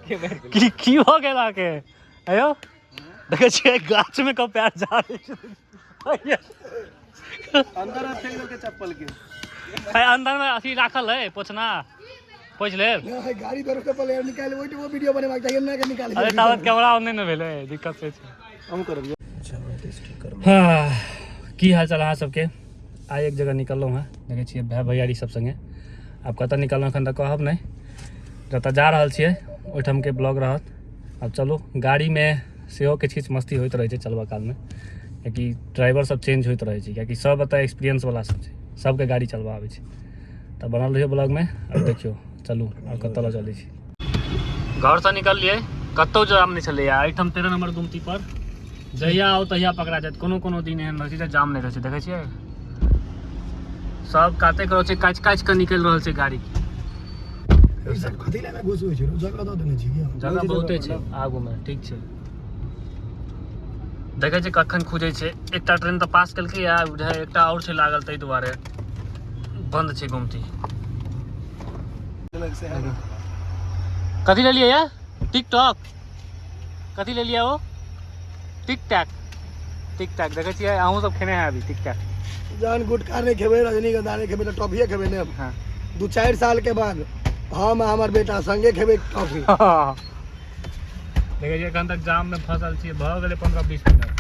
की की भऽ गेल अहाँके? आयो देखै छियै गाछ में कऽ पैर जा रहल छै। अंदर में फेंक देलकै चप्पल के। है अंदर में अथी राखल है, पोछना पोछ लेब। गाड़ी दौड़ के पहले निकाल, ओहि वो वीडियो बनेबाक चाहिए ना के निकाल। अरे ताबत कैमरा ऑन नहि ने भेलै, दिक्कत से छै। हम करब। हाँ, की हाल चाल अहाँ सबके? आइ एक जगह निकललहुँ हँ, देखै छियै भाय भैयारी सब सङ्गे। आब कतऽ निकललहुँ एखन तऽ कहब नहि, जतऽ जा रहल छियै ओहिठामके ब्लॉग रहत। आब चलू, गाड़ीमे सेहो किछु किछु मस्ती होइत रहै छै चलबऽ कालमे, कियाकि ड्राइवर सब चेंज होइत रहै छै, कियाकि सब एतऽ एक्सपीरियंसवला सब छै, सबके गाड़ी चलबऽ आबै छै। तऽ बनल रहियौ ब्लॉगमे। आब देखियौ, चलू आब कतऽ लऽ चलै छी। घरसँ निकललियै, कतहु जाम नहि छलैए एहिठाम। 13 नम्बर गुमती पर जहिया आउ तहिया पकड़ा जायत। कोनो कोनो दिन एहन रहै छै जे जाम नहि रहै छै। देखै छियै सब काते करै छै, काचि काचि कऽ निकलि रहल छै गाड़ी। ई सब कथी लए घुसबै छै? जगह दऽ देने छी। जगह बहुते छै आगूमे। ठीक छै, देखै छै कखन खुजै छै। एकटा ट्रेन तऽ पास केलकै या बुझाइ एकटा आओर छै लागल, ताहि दुआरे बन्द छै गुमती। कथी लेलियै या? टिकटॉक कथी लेलियै? ओ टिक टैक, टिक टैक। देखै छियै अहूँ सब खेने है अभी टिक टैक। जहन गुटखा नहि खेबै, रजनीगंधा नहि खेबै, तऽ टॉफिए खेबै ने। हाँ। 2-4 साल के बाद हम आ हमर बेटा संगे खेबै टॉफी। देखै छियै एखन तक जाममे फँसल छियै, भऽ गेलै 15-20 मिनट।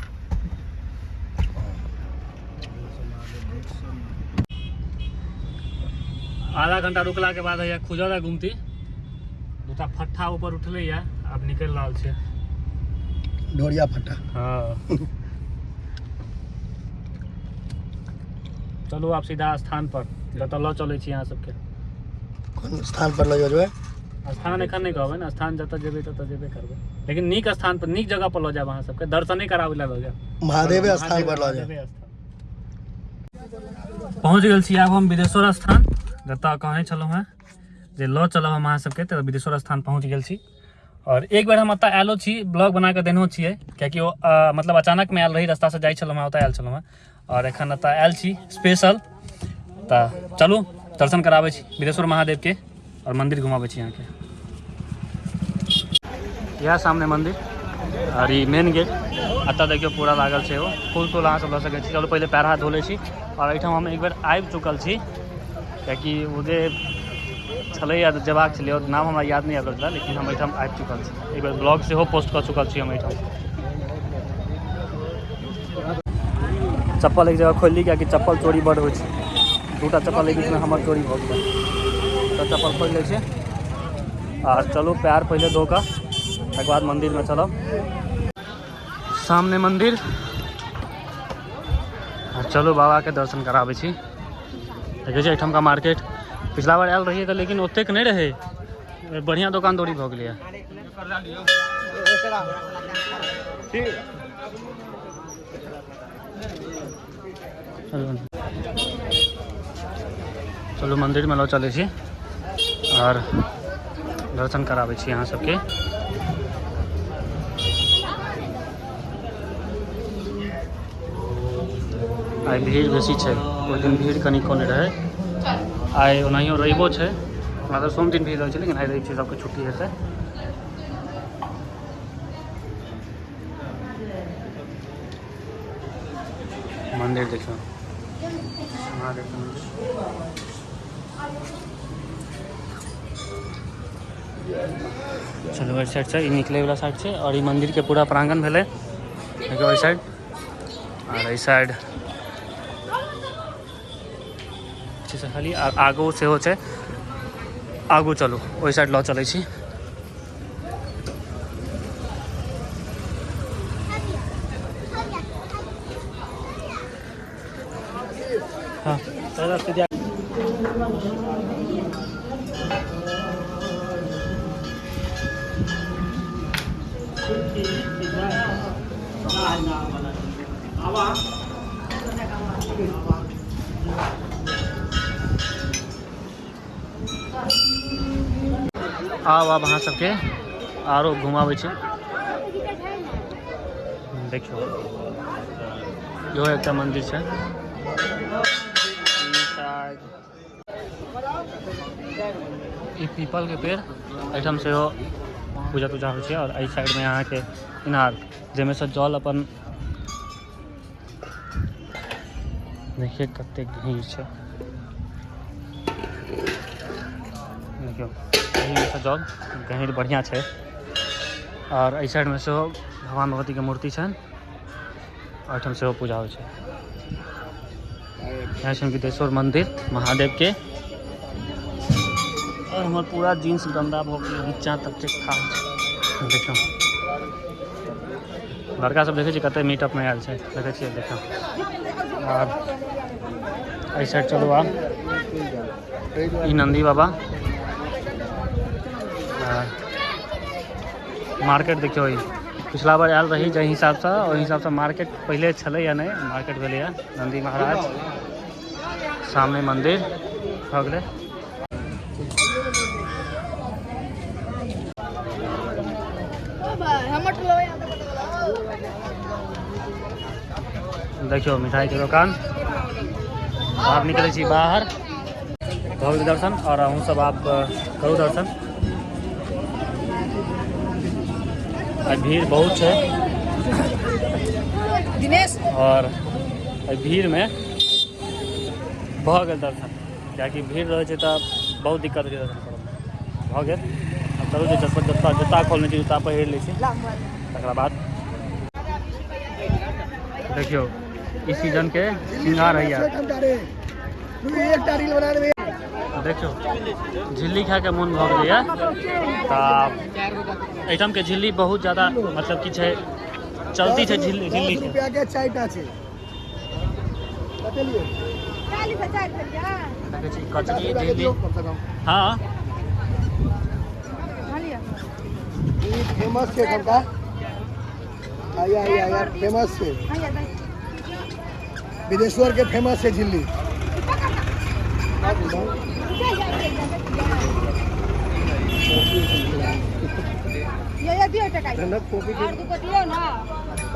आधा घंटा रुकला के बाद हैया खुजल है गुमती। दूटा फट्ठा ऊपर उठलै या, आब निकलि रहल छै। ढोरिया फट्टा। हाँ, चलू आब सीधा स्थान पर, जतऽ लऽ चलै छी अहाँ सबके। कोन स्थान पर लऽ जेबै? स्थान एखन नहि कहबै ने, स्थान जतऽ जेबै ततऽ जेबे करबै, लेकिन नीक स्थान पर, नीक जगह पर लऽ जायब अहाँ सबके, दर्शने कराबै लए लऽ जायब। महादेवे स्थान पर लऽ जायब। महादेवे स्थान पहुँच गेल छी आब हम विदेश्वर स्थान, जतऽ कहने छलहुँ हेँ जे लऽ चलब हम अहाँ सबके, तऽ विदेश्वर स्थान पहुँच गेल छी। और एक बेर हम एतऽ आयलो छी, ब्लॉग बना कऽ देनहो छियै, कियाकि ओ मतलब अचानकमे आयल रही, रास्तासँ जाइ छलहुँ हेँ, ओतऽ आयल छलहुँ हेँ, और एखन एतऽ आयल छी स्पेशल। तऽ चलू दर्शन कराबै छी विदेश्वर महादेवके और मन्दिर घुमाबै छी अहाँके। इएह सामने मन्दिर और ई मेन गेट। एतऽ देखियौ पूरा लागल छै ओ फूल तूल, अहाँ सब लऽ सकै छी। चलू पहिले पैर हाथ धो लै छी। और एहिठाम हम एक बेर आबि चुकल छी, कियाकि ओ जे छलैया जेबाक छलै, ओ नाम हमरा याद नहि आबि रहल छलै, लेकिन हम एहिठाम आबि चुकल छी। एक बेर ब्लॉग सेहो पोस्ट कऽ चुकल छी हम एहिठाम। चप्पल एक जगह खोलली, कियाकि चप्पल चोरी बड होइ छै। दूटा चप्पल एक बीचमे हमर चोरी भऽ गेलै, तऽ चप्पल खोलि लै छी आर चलू पैर पहिले धो कऽ तकर बाद मन्दिरमे चलब। सामने मन्दिर, आ चलू बाबाके दर्शन कराबै छी। देखै छी एहिठामका मार्केट, पिछला बार आयल रहियै तऽ लेकिन ओतेक नहि रहै, बढ़िआँ दोकान दौरी भऽ गेलैए। चलू चलू मन्दिरमे लऽ चलै छी आओर दर्शन कराबै छी अहाँ सबके। आइ भीड़ बेसी छै, ओहि दिन भीड़ कनि कम रहै। आइ ओनाहियो रविओ छै, ओना तऽ सोम दिन भीड़ रहै छै, लेकिन आइ रवि छै, सबके छुट्टी हेतै। मन्दिर देखियौ, महादेवके मन्दिर। चलू एहि साइड छै, ई निकलै वला साइड छै और ई मन्दिरके पूरा प्रांगण भेलै। देखियौ एहि साइड और एहि साइड छै खाली, आर आगू सेहो छै। आगू चलू, ओहि साइड लऽ चलै छी। हाँ, आब आब अहाँ सबके आरो घुमाबै छी। देखियौ इहो एकटा मन्दिर छै। ई पीपल के पेड़, एहिठाम सेहो पूजा तूजा होइ छै। आओर एहि साइडमे अहाँके इनार, जाहिमे सँ जल अपन देखिए कतेक गहीर छै। देखियौ एहिमे सँ जल गहीर बढ़िआँ छै। आओर एहि साइडमे सेहो भगवान भगवतीके मूर्ति छनि, एहिठाम सेहो पूजा होइ छै। यहाँ छै विदेश्वर मंदिर महादेवके। आओर हमर पूरा जीन्स गन्दा भऽ गेलै, नीचाँ तक छै थाल छै। देखियौ लड़का सब देखै छियै कते मीटअपमे आयल छै, देखै छियै देखियौ। आर एहि साइड चलू आब, ई नन्दी बाबा। मार्केट देखियौ, ई पिछला बार आयल रही जाहि हिसाबसँ ओहि हिसाबसँ मार्केट पहिले छलै या नहि, मार्केट भेलैए। नन्दी महाराज सामने मंदिर भऽ गेलै। देखियौ मिठाइके दोकान। आब निकलै छी बाहर, भऽ गेलै दर्शन। आओर अहूँ सब आब करू दर्शन। आइ भीड़ बहुत छै दिनेश। आओर एहि भीड़मे भऽ गेल दर्शन, कियाकि भीड़ रहै छै तऽ बहुत दिक्कत होइ छै दर्शन करऽमे। भऽ गेल, आब चलू जे चप्पल जूता जूता खोलने छी, जूता पहिर लै छी तकरा बाद। देखियौ ई सीजनके सिंघार हैया। एकटा रील बना देबै। देखियौ झिल्ली खायके मोन भऽ गेलैए, तऽ एहिठामके झिल्ली बहुत ज्यादा मतलब कि छै, चलती छै झिल्ली। 10 झिल्लीके रुपया के 4 टा छै, बतेलिए। देखै छी 50 कचरी रुपया के झिल्ली। दियौ कम से कम। हँ। ई फेमस छै एखनका, आया आया आया, फेमस छै विदेश्वर के, फेमस छै झिल्ली।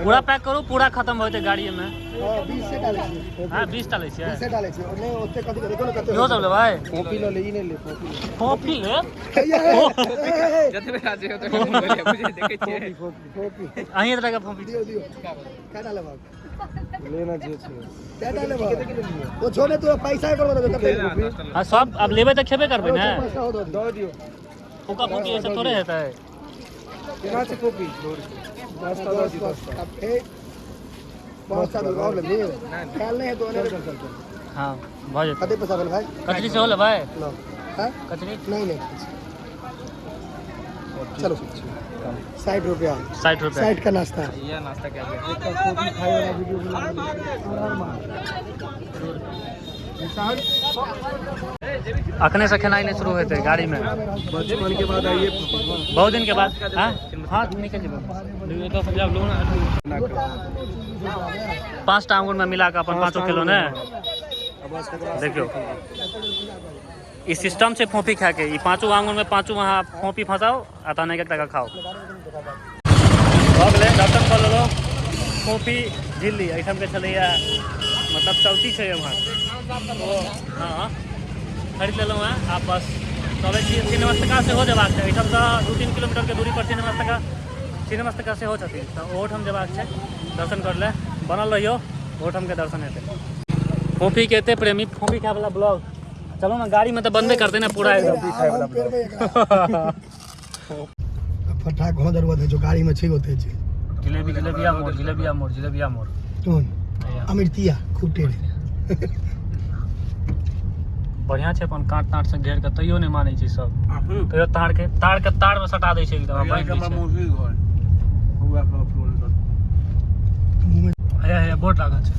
पूरा पैक करू, पूरा खत्म हो जेतै गाड़ीमे। हँ, 20 से डालै छियै। हँ, 20 टा लै छियै। 20 से डालै छियै, नहि ओते कथी, देखो ने कते। इहो सब लेबै? कॉपी लऽ ले, ई नहि ले, कॉपी ले। कॉफी लेब? हैया, हे, हे, हे, जतबे राजे हो तखन बोलिए, बुझे देखै छियै। कॉपी। कॉपी। अहीं तरह के कॉफी। दियौ दियौ, कै लेबक? लेना जे छै। कै लेबक? ओ छोड़े, तू पैसा एकर बता दे कते। हँ, सब आब लेबै तऽ खेबे करबै ने। पैसा हो दो। दऽ दियौ। फूका फूकी ऐसे थोड़े हेतै। केना छै कॉपी? 10 टा दऽ दियौ, 10 टा। अब फेर 5 टा दूगो और लेबही, ख्याल नहीं है तो चल चल चल। हँ, भऽ जेतै। कते पैसा भेल भाई? कचरी सेहो लेबै? लो, हाँ। कचरी। नहीं नहीं, चलो, 60 रुपया। 60 रुपया। 60 का नाश्ता। ये नाश्ता क्या है? एकटा कॉपी खाइ वाला वीडियो बना। अखने से खेनाइ नहि शुरू हेतै गाड़ीमे। बचपन के बाद आइए। बहुत दिन के बाद। हाँ हाँ, निकल जेबै। 5 टा आंगुरमे मिला कऽ अपन पाँचो खेलो ने। देखियौ ई सिस्टम छै फोफी खायके, ई पाँचो आंगुरमे पाँचो अहाँ फोफी फँसाउ आ तहन एक एक खाउ। भऽ गेलै, दर्शन कऽ लेलहुँ। फोफी झिल्ली एहिठामके छलैए, मतलब चलती छै एम्हर। ओ हँ, खरीद लेलहुँ हेँ। आब बस चलै छी, छिन्नमस्तिका सेहो जेबाक छै। एहिठामसँ 2-3 किलोमीटरके दूरी पर छिन्नमस्तिका, छिन्नमस्तिका सेहो छथिन, तऽ ओहोठाम जेबाक छै दर्शन करै लए। बनल रहियौ, ओहोठामके दर्शन हेतै। फोफीके एते प्रेमी, फोफी खायवला ब्लॉग चलू ने, गाड़ीमे तऽ बनबे करतै ने पूरा एकदम। आब हम करबै एकरा। फट्टा कोनो जरूरत है जो गाड़ी में छै ओते छै। जिलेबी, जिलेबिया मोड़, जिलेबिया मोड़, जिलेबिया मोड़। कोन? अमृतिया खूब टेढ़। बढ़िआँ छै अपन काँट ताँट से घेर कऽ, तैयो नहि मानै छै सब, तैयो तार के तार के तारमे सटा दै छै एकदम आ बान्हि दै छै। मौसी घर हुआ फोन कर। मुँह में। हैया हैया, बोर्ड लागल छै।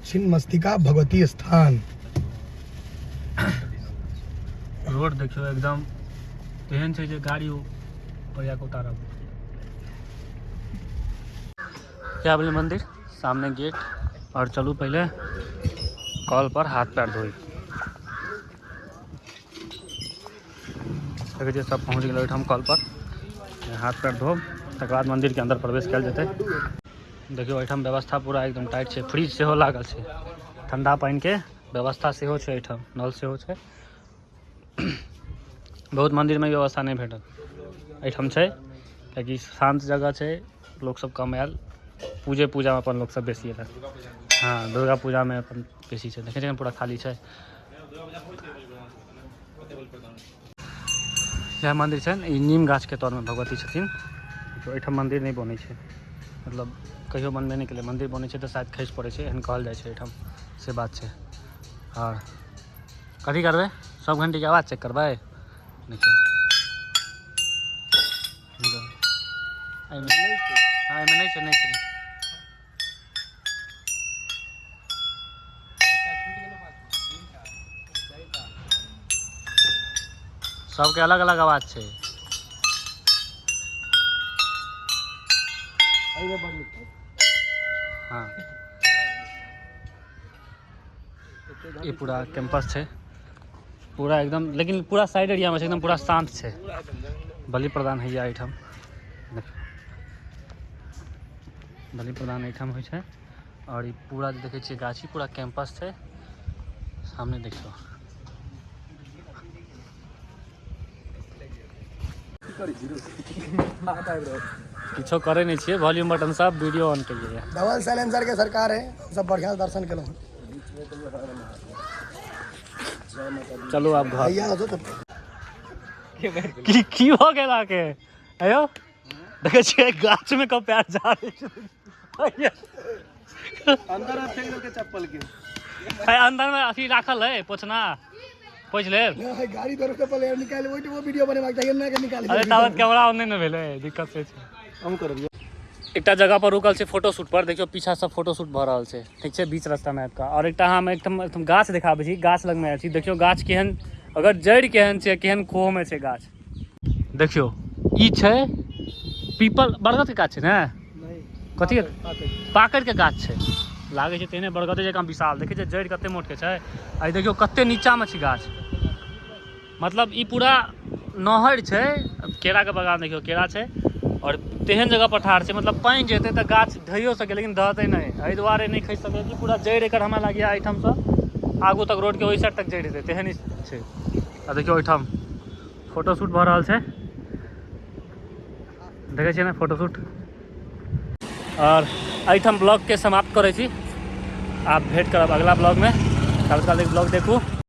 छिन्न मस्तिका भगवती स्थान। रोड देखियौ एकदम तेहन छै जे गाड़ी पर जाके उतारब। क्या बोले, मंदिर सामने गेट। और चलू पहले कल पर हाथ पैर धोई। देखै छियै सब पहुँच गेल ओहिठाम कल पर, हाथ पैर धोब तकर बाद मंदिरके अंदर प्रवेश कयल जेतै। देखियौ एहिठाम व्यवस्था पूरा एकदम टाइट छै, फ्रिज सेहो लागल छै, ठंडा पानिके व्यवस्था सेहो छै एहिठाम, नल सेहो छै। बहुत मन्दिरमे ई व्यवस्था नहि भेटत। एहिठाम छै, कियाकि शान्त जगह छै, लोकसब कम आयल, पूजे पूजामे अपन लोकसब बेसी आयल। हँ, दुर्गा पूजामे अपन बेसी छै। देखै छियै ने, पूरा खाली छै। इएह मन्दिर छै। ई नीम गाछके तरमे भगवती छथिन। तो एहिठाम मन्दिर नहि बनै छै, मतलब कहियो बनबे नहि केलै। मन्दिर बनै छै तऽ शायद खसि पड़ै छै, एहन कहल जाइ छै एहिठाम, से बात छै। आओर कथी करबै? सब घंटीके आवाज चेक करबै। देखियौ, एहिमे, हँ, एहिमे नहि छै, नहि छै, नहि छै। सबके अलग अलग आवाज छै। एहिमे बड़ नीक छै। हँ, ई पूरा कैंपस छै, पूरा एकदम, लेकिन पूरा साइड एरियामे छै, एकदम पूरा शान्त छै। बलि प्रदान होइए एहिठाम, देखियौ, बलि प्रदान एहिठाम होइ छै। आओर ई पूरा जे देखै छियै गाछी, पूरा कैंपस छै सामने, देखियौ। किछो करै नहि छियै, वॉल्यूम बटन सब वीडियो ऑन केलियै। डबल साइलेंसर के सरकार है, सब बढ़िया से दर्शन केलहुँ। चलू आब घर। भैया हो तो। की की भऽ गेल अहाँके? अयो, देखै छियै गाछ में कब पैर जा रहल छै। अंदर हाथ फेंक देलकै चप्पल के। है, अंदर में अथी राखल है, पोछना, पोछि लेब। नहीं, गाड़ी दौड़ के पहले निकाल, वही वो वीडियो बनेबाक चाहिए ना के निकाल। अरे, ताबत कैमरा ऑन नहि ने भेलै, दिक्कत से छै। हम करबियै। एकटा जगह पर रुकल छै फोटो शूट पर। देखियौ, पीछा सब फोटो शूट भऽ रहल छै। ठीक छै, बीच रास्तामे आबि कऽ आओर एकटा हम एकठाम एकठाम गाछ देखाबै छी। गाछ लगमे आयल छी। देखियौ गाछ केहन, अगर जड़ि केहन छै, केहन खोहमे छै गाछ। देखियौ, ई छै पीपल, बरगदके गाछ छै ने? नहि। कथी? पाकड़। पाकड़िके गाछ छै, लागै छै तेहने बरगदे जकाँ विशाल। देखै छै जड़ि कते मोटके छै। आ ई देखियौ, कते नीचामे छै गाछ। मतलब ई पूरा नहर छै, केराके बगान। देखियौ, केरा छै आओर तेहन जगह पर ठाढ़ छै, मतलब पानि जेतै तऽ गाछ ढहियो सकै, लेकिन ढहतै नहि। एहि दुआरे नहि खसि सकै कि पूरा जड़ि एकर हमरा लागैए एहिठामसँ आगू तक, रोडके ओहि साइड तक जड़ि हेतै, तेहन छै। आ देखियौ, ओहिठाम फोटोशूट भऽ रहल छै। देखै छियै ने फोटोशूट? आओर एहिठाम ब्लॉगके समाप्त करै छी। आब भेँट करब अगला ब्लॉगमे। काल काल एक ब्लॉग देखू।